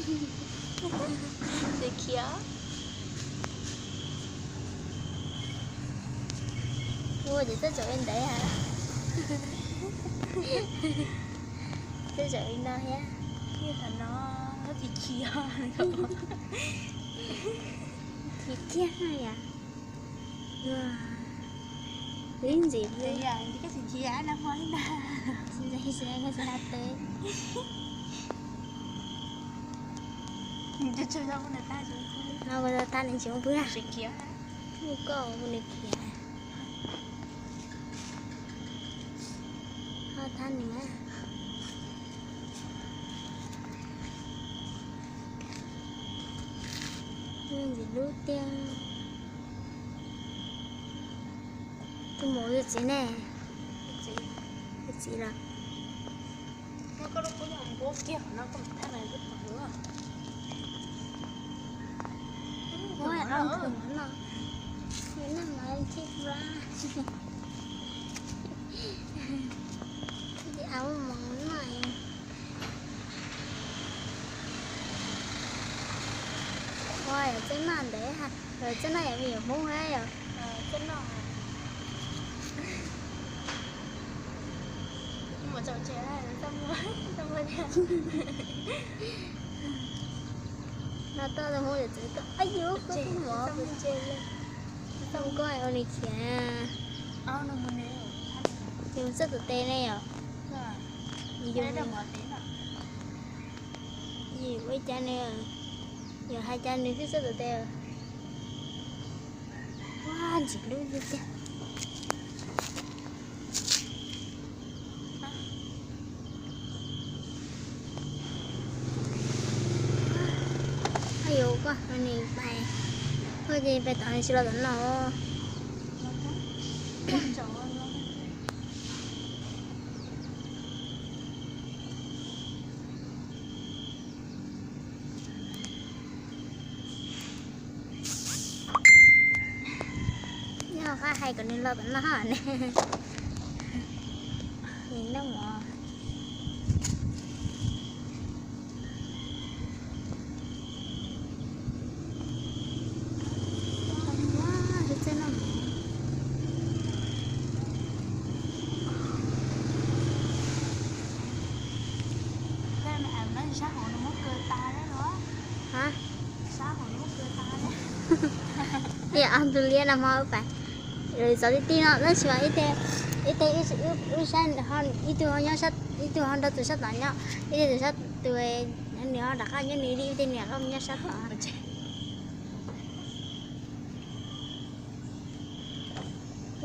Tsis khiav. Ua ces txawj tsaum li ntawd hos. Txawj tsaum li no thiab. Tsis khiav. Tsis khiav yom. Ib ntxim li. Tsis khiav na, tsis khiav, tsis khiav teb. No kuv tau tag nws tsis muaj pwg. Mus koj mus nws khiav. Ho tag nws. Ntxim lub tiag. Tus maum yog txiv ne? Yog txiv los? Ua, no, no mas thiab. Au mov no. Ua yog txawj noj ntawd, yog txawj noj yog me nyuam Hmoob na yom. No toj tus Hmoob yog txawj koj, ay yuv, koj tus mov. Txoj koj ua nws khiav. Yus txawj tus tes ne yom. Yus ua cas nws, yus hais cas nws twb txawj tus tes. Ua ntxim lub tiag tiag. Ay yuv, koj nws pais, koj ces pais tom nws tsis los tom no. Yog qab hais kom nws los tom no ne. Nws noj mov. Sab hauv no muab kaw tas. Ib tug liab no hmo wb pais, lawv txov tib tib no tab sis mas ib teg, ib teg, ib tug, ib tug ho nrog tus sab tom nyob, ib teg tus sab tus, nws ho rov qab nyob nws li, ib teg nws rov qab mus nyob sab tom.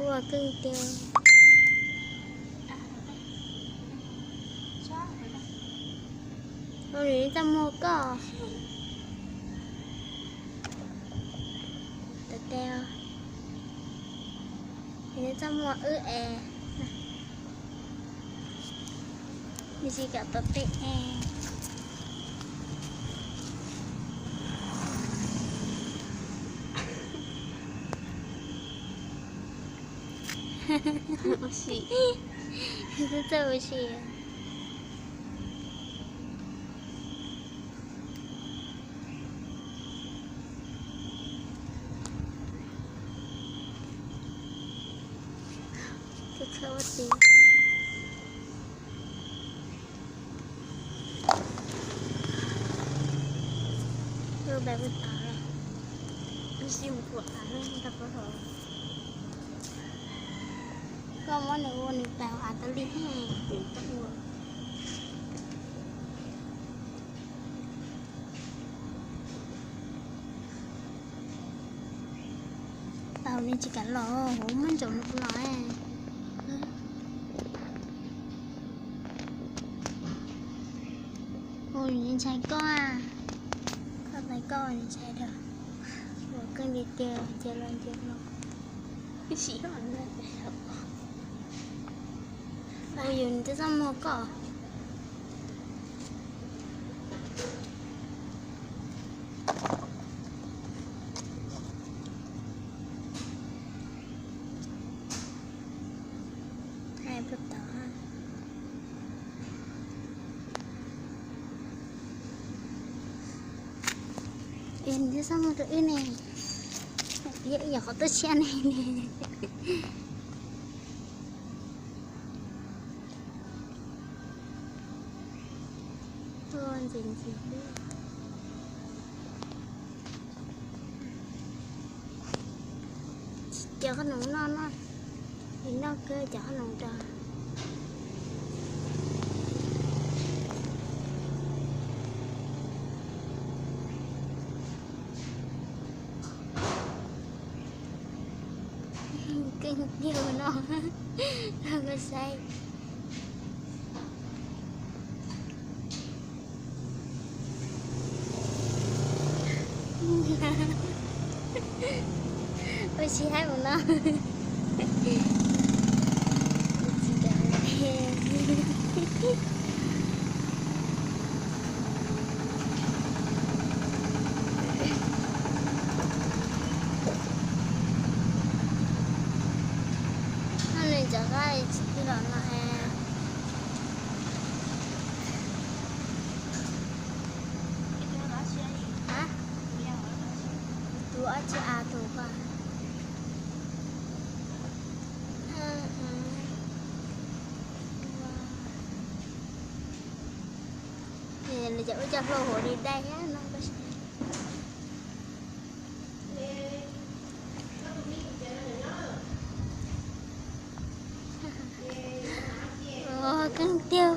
Ua kawg tiag. Ua nws txaj muag koj. Tes, nws txaj muag wb es. Nws tsis kam tau peb es. Ua si. Txawj ua si. Txawj txawj ua si. Koj muab nws ua nws pais av tas li. Tau nws tsis kam los, huv muab ntsaum nws los. Ua nws ntshai koj, koj tais koj nws ntshai rau. Ua kawg li tiag, cia los cia los. Ua yus nws twb txaj muag koj. Hais puas tau. Es nws twb xav mus rau wb ne, yog ib yam qhov tuaj tshiab ne. Tuaj ntxim ntxim li. Cov qhob noom no no, es noj kawg cov qhob noom rau. Keej tiag no, koj saib. Ua si hais mus no. No nws cov qaib tsis tij los no. Tus ob tsi a tus ko. Nws cov ua cov hlua huv li dai thiab no. Keej tiag.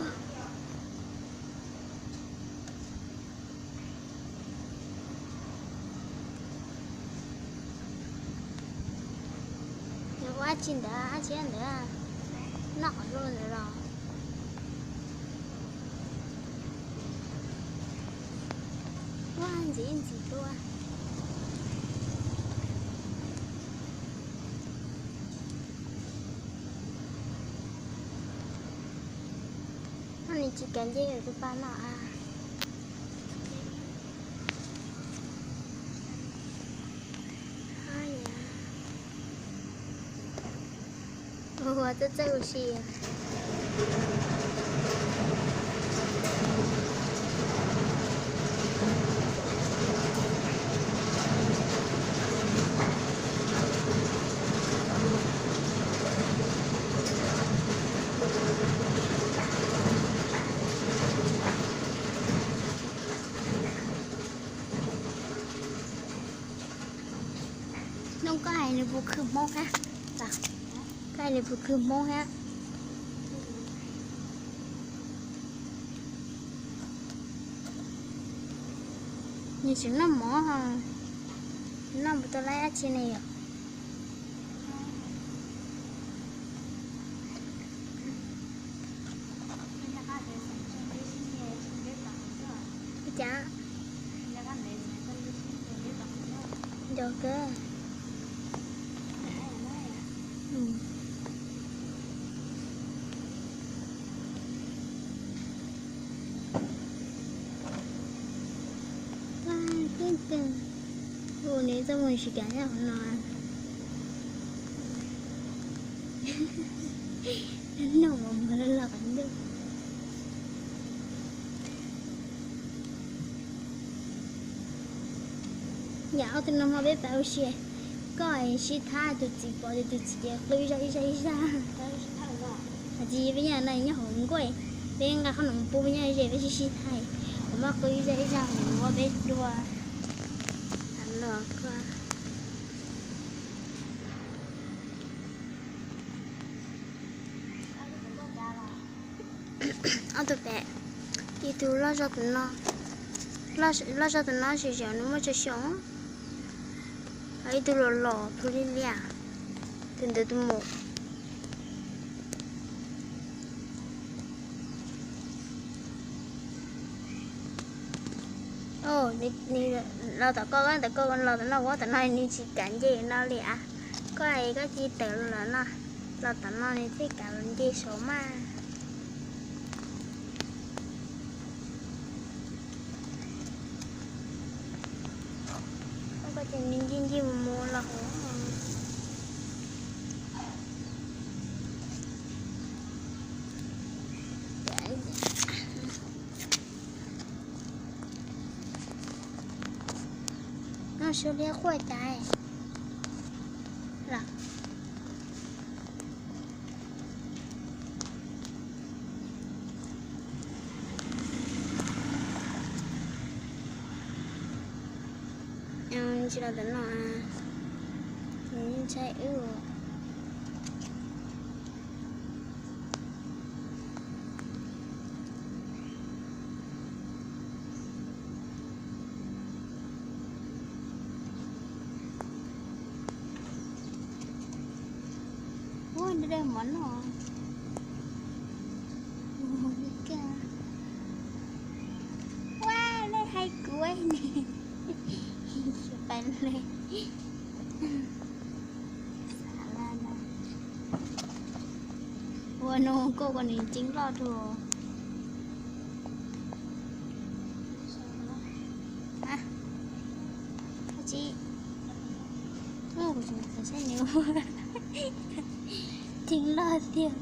Nws ua dab tsi ntawd, dab tsi ntawd, noj qhov rooj ntawd los. Ua ntxiv ntxiv tuaj. No nws tsis kav nce tus pas no a. Ua txawj txawj ua si. Nub, koj hais nws puas khwv Hmoob thiab? Koj hais nws puas khwv Hmoob thiab? Nws tseem noj mov, noj puas tau laib dab tsi ne yom? Ua cas? Nco kawg. Ua nws txoj moo tsis kav nyob hauv no. Noj mov mus los qhov ntug. Yam ob tug no mas peb pab ua si, koj sib thab tus txiv pom tias tus txiv ces qw ib zaj ib zaj ib zaj. Hais tias peb nyob no nyob hauv nkuaj, peb nqa qhob noom pub peb nyob ze peb sib sib thab, kuv muab qw ib zaj ib zaj mus ua peb dua. Los koj. Ob tug pem, ib tug loj zog tus no, loj zog tus no sis zog nws muaj tsawg xyoo, ib tug los los plhu li liaj, tus ntawd tus mus. Los tom koj, koj tom koj los tom no, ua tom no nws tsis kav nce no li as. Koj koj cia tawm los no, los tom no nws thiaj kav los nce saud mas. Koj ces nws nce nce mus mus los hauv. Suab liab quaj cas los. Tsis los tom no, ntshai wb. Ua, dawb mov no. Ua, lej hais kuv ne. Pais le. Ua, no koj ua nws ceev loj rau. Tsis, kuv saib nws ceev loj tiag.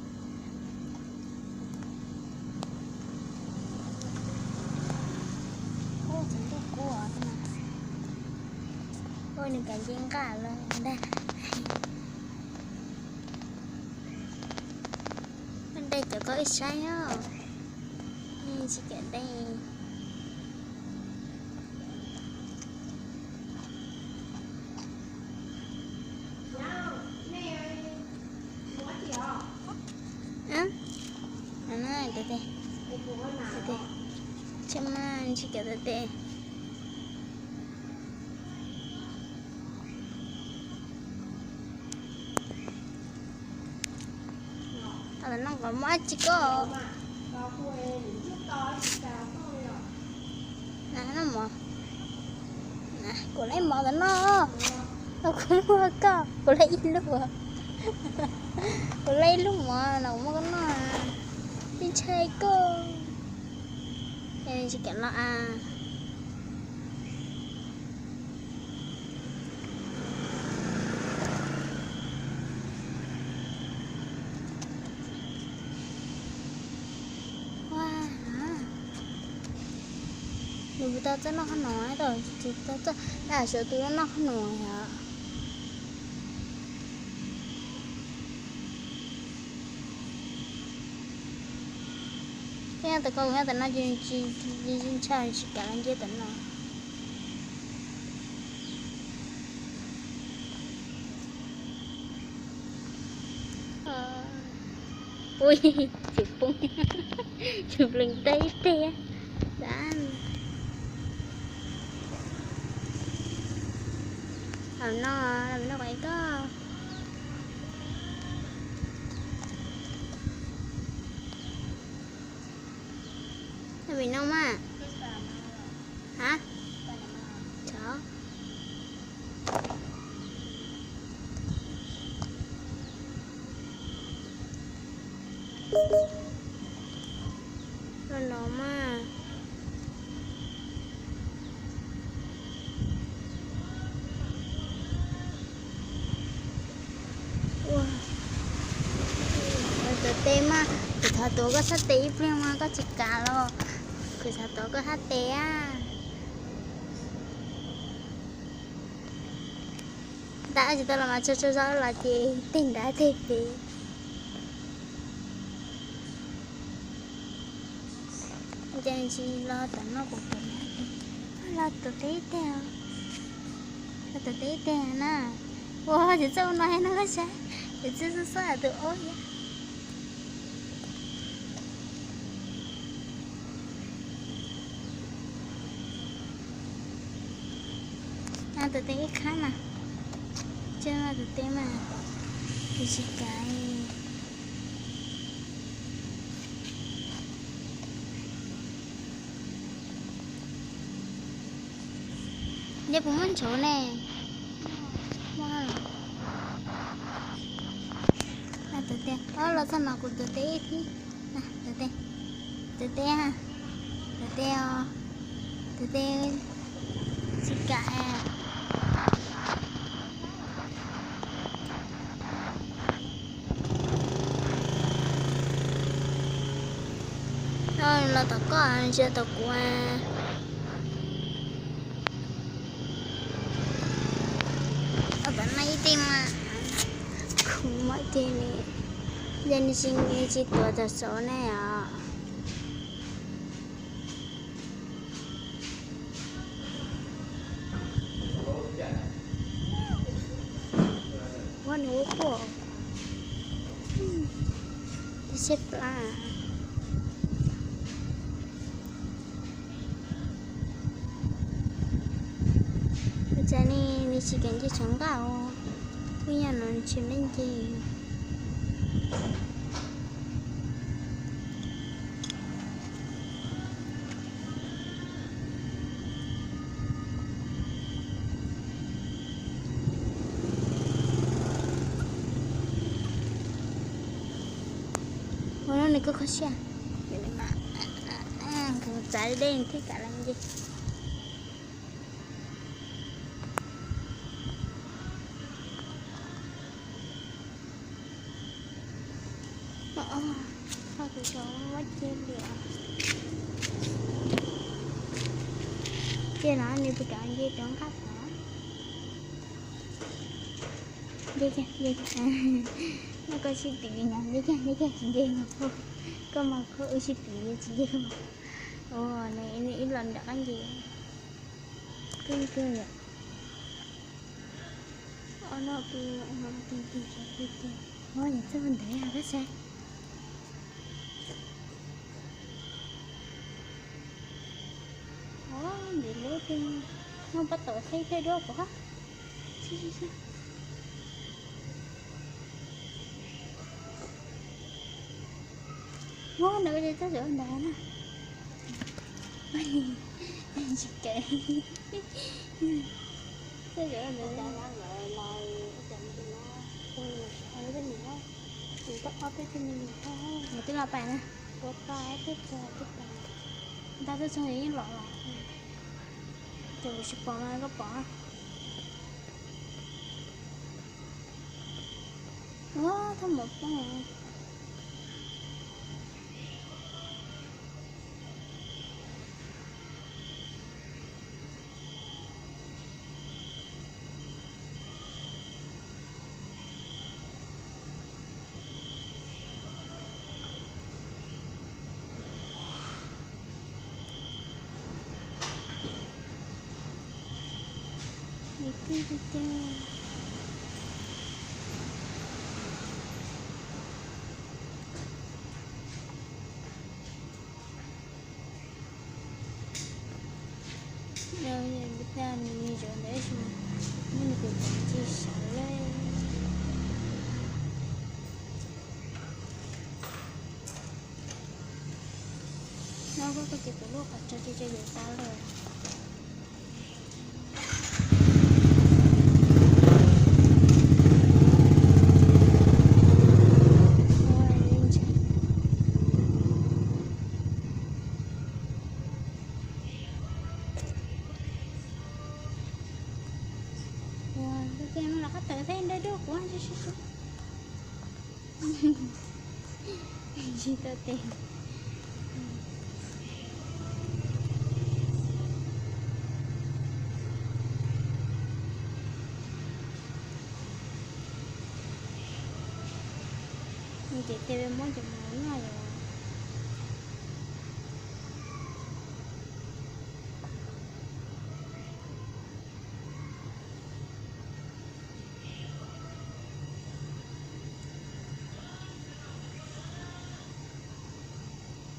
Ua, nws kav nce nqaj lawm ntag. Koj de cov koj ib saib os. Tsis kam de. Tsis mas tsis kam de. Noj qhov muaj dab tsi koj? Noj mov. Kuv laib mov ntawm no. Kuv muaj koj, kuv laib ib lub. Kuv laib ib lub mov no kuv muaj koj noj. Tsis ntshai koj. Tsis kam los as. Nws puas tau txawj noj qhov no, tau tsis tau txawj, dab suav tus noj qhov no yom. Nyob tom ko, nyob tom no ces tsis ntshai, tsis kam los nce tom no. Ui, tsis poob, tsis plees teb teg. Los no, los no koj. Vim no mas. Hab? Los no mas. Ua, tuav tes mas, kuv thov tuav koj sab tes ib pliag mas koj tsis kam los. Kuv thov tuav koj sab tes a. Ntab tsis tau los mas tsaug tsaug zog los ces tej nrad tej pem. Ces tsis los tom no kuv pem. Los tom teb teg, los tom teb teg na. Ua, ces txawj ua no no koj saib, ces txawj xub xub tus ob. Tom teb ib khab mas, tsis tom teb mas, tsis kam. Neb puas muaj ntshauv ne? Muaj. Tuav tes, los txog no kuv tuav tes ib thib. Tuav tes, tuav tes, tuav tes os, tuav tes, tsis kam. Los tom koj, tsis tom kuv. Mas, kuv muab tiag li, yog nws tsis, nws tsis tuav cov xov ne os. Ua nws ua puas tib seb plab. Ua cas ne, nws tsis kam nce tshav nqaj os. Kuj yog no nws tsis me nce. Ua no nws kuj kho siab. Kuv txav deb thiaj kam los nce. Kho kuv cov muab ceg liam. Ces no nws puas kam nce rov nqaj tod. Nce kiag, nce kiag. No koj sib tw li no, nce kiag, nce kiag, tsis nce no. Koj mas koj wb sib tw tsis nce koj mas. Ua nws ib los nram qab nce. Kawg kawg yom. Os no, tus tus tus tus tus tus, ua yam txawj ua ntawd koj saib. Os, ntim lub twg, muaj pob taum thaij thaij duab kuv. Muab ntawd ces txawj zam ntawd na. Tsis kev. Txawj zam ntawd. Twb los pais na. Ntab tuaj txog yeej los los. Ces kuv tsis pom mas koj pom. Ua thaj mom poob. Nws twb tiag tiag. Nws zov ntawd tab sis muab nws tus txiv tsis sawv lawm. No koj koj ces kuv lub qhov tso tso yuav tau lawm. Ua, tus tes mas los qab tawm thiab nrab dub kuv tsis tsis tsis tsis tau tes. Ces tes muab ces mus noj yom.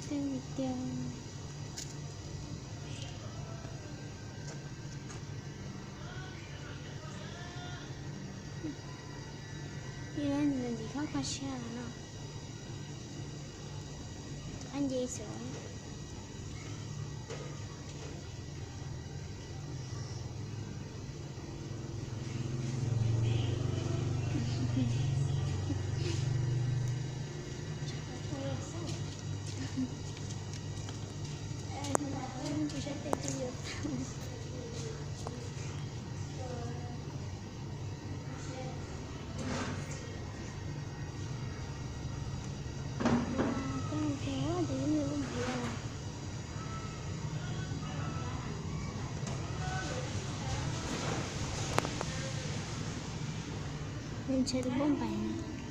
Tej tiag. Ib lub ntsis kho kho siab no. Ab nce xwb. Ntshe tus npauj npaim no.